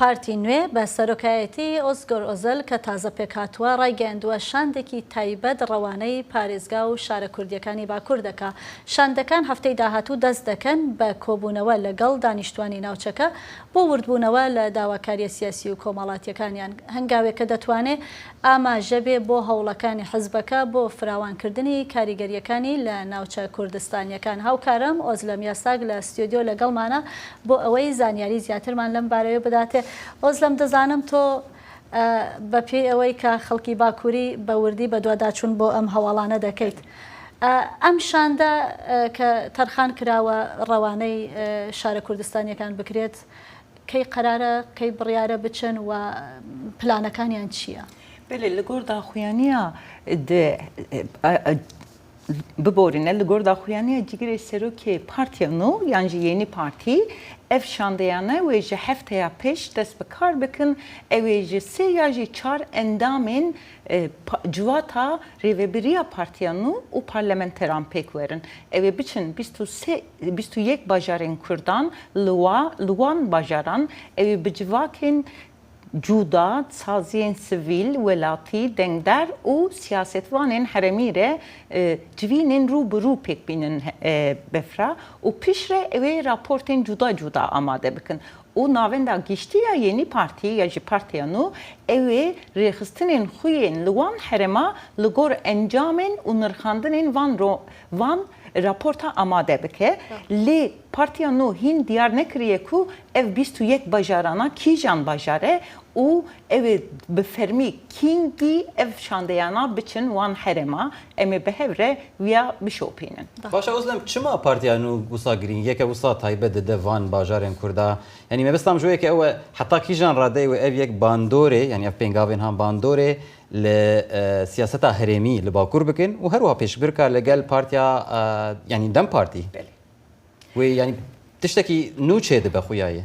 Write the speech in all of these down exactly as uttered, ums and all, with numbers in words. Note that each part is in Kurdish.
پارتی نوێ بە سەرۆکایەتی ئۆزگۆر ئۆزەل کە تازە پێکهاتووە، ڕایگەیاندووە شاندێکی تایبەت ڕەوانەی پارێزگا و شارە کوردیەکانی باکوور دەکا. شاندەکان هەفتەی داهاتوو دەست دەکەن بە کۆبوونەوە لەگەڵ دانیشتوانی ناوچەکە بۆ وردبوونەوە لە داواکاریە سیاسی و کۆمەڵاتیەکانیان، هەنگاوێک کە دەتوانێ ئاماژە بێ بۆ هەوڵەکانی حزبەکە بۆ فراوانکردنی کاریگەریەکانی لە ناوچە کوردستانیەکان. هاوکارم ئۆزلەم یاساک لە ستۆدیۆ لەگەڵمانە بۆ ئەوەی زانیاری زیاترمان لەم بارەوە بداتێ. ئۆزلەم، دەزانم تۆ، ئە، بە پێی ئەوەی کە خەڵکی باکووری بە وردی بە دواداچوون بۆ ئەم هەواڵانە دەکەیت. ئە، ئەم شاندە، ئە، کە تەرخان کراوە ڕەوانەی، ئە، شارە کوردستانیەکان بکرێت، کەی قەرارە، کەی بڕیارە بچن و پلانەکانیان چییە؟ Belê, li gor daxuyaniya di, e, e, biborîne, li gor daxuyaniya cîgirê serokê Partiya Nû yan jî Yênî Partî, ev şandeyane wê ji hefteya pêş dest bi kar bikin, ew ê ji sê ya jî çar endamên, e, pa-, civata rêvebiriya Partiya Nû û parlamenteran pêk werin. Ew ê biçin bîst û sê, bîst û yek bajarên Kurdan li wa-, li wan bajaran, ew ê bi civakên cuda, saziyên sivîl, welatî, dengdar û siyasetvanên herêmî re, e, civînên rû bi rû pêk bînin, e, befra û piştre ew ê raportên cuda cuda amade bikin. Û navenda giştî ya Yênî Partî ya jî Partiya Nû, ew ê rêxistinên xwe yên li wan herêma li gor encamên û nirxandinên van ro-, van raporta amade bike. Lê Partiya Nû hîn diyar nekiriye ku ev bîst û yek bajarana kîjan bajar e û ew ê bi fermî kîngî ev şandeyana biçin wan herêma. Em ê bi hev re wiya bişopînin. Baş e, Ozlem, çima Partiya Nû wisa girîngiyeke wisa taybet dide van bajarên Kurda? Yanî mebesta min ji wê yekê ew e, heta kîjan radeyê wê ev yek bandorê, yanî ev pêngavên han bandorê li, e, siyaseta herêmî li Bakur bikin û her wiha pêşbirka li gel partiya, e, yanî DEM Partî? Belê. Wê, yanî, tiştekî nû çêdibe xuya yê?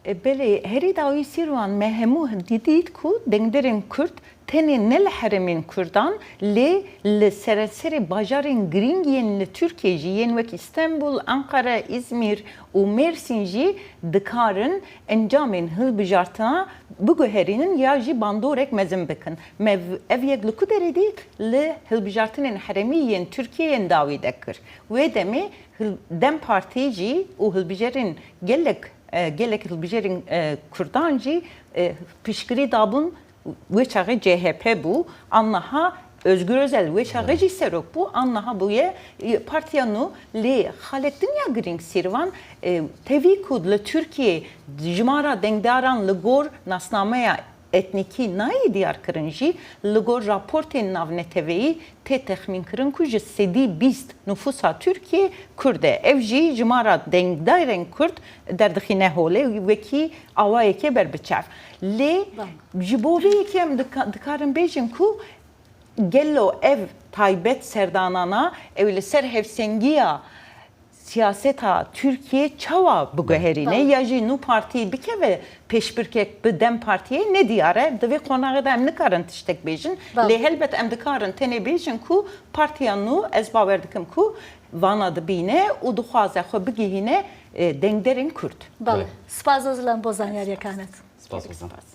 E, belê, herî dawî Sîrwan, me hemû dîdît ku dengderên Kurd tenê ne li herêmên Kurdan, lê li seranserê bajarên girîng yên li Tirkiyê jî, yên wek Îstenbul, Ankara, Îzmîr û Mêrsîn jî dikarin encamên hilbijartina biguherînin ya jî bandorek mezin bikin. Me v-, ev yek li ku derê dît? Li hilbijartinên herêmî yên Tirkiyê yên dawî de kir. Wê demê hil-, DEM Partî jî û hilbijarên gelek, e, gelek hilbijarên, e, Kurdan jî, e, piştgirî dabûn, wê çaxê C H P bû, annaha Özgür Özel wê çaxê jî serok bû, annaha bûye, e, Partiya Nû. Lê xalek din ya girîng Sîrvan, e, tevî ku li Tirkiyê jimara dengdaran li gor nasnameya etnîkî nayê diyarkirin jî, li gor raportên navneteweyî tê texmînkirin ku ji sedî bîst nifûsa Tirkiyê Kurd e. Ev jî jimara dengdarên Kurd derdixîne holê, wekî awayekê ber bi çav. Lê Belê. Ji bo vê yekê em dika-, dikarin bêjin ku gelo ev taybet serdanana ew li ser hevsengiya siyaseta Tirkiyê çawa biguherîne, Belê. Ya jî nû partî bikeve pêşbirkek bi DEM Partiyê, ne diyar e. Di vê qonaxê de em nikarin tiştek bêjin. Belê. Lê helbet em dikarin tenê bêjin ku Partiya Nû, ez bawer dikim ku vana dibîne û dixwaze xwe bigihîne, e, dengderên Kurd. Belê. Belê. Spas Özlem bo zanyariyekaniz. Spas, Özlem. Spas.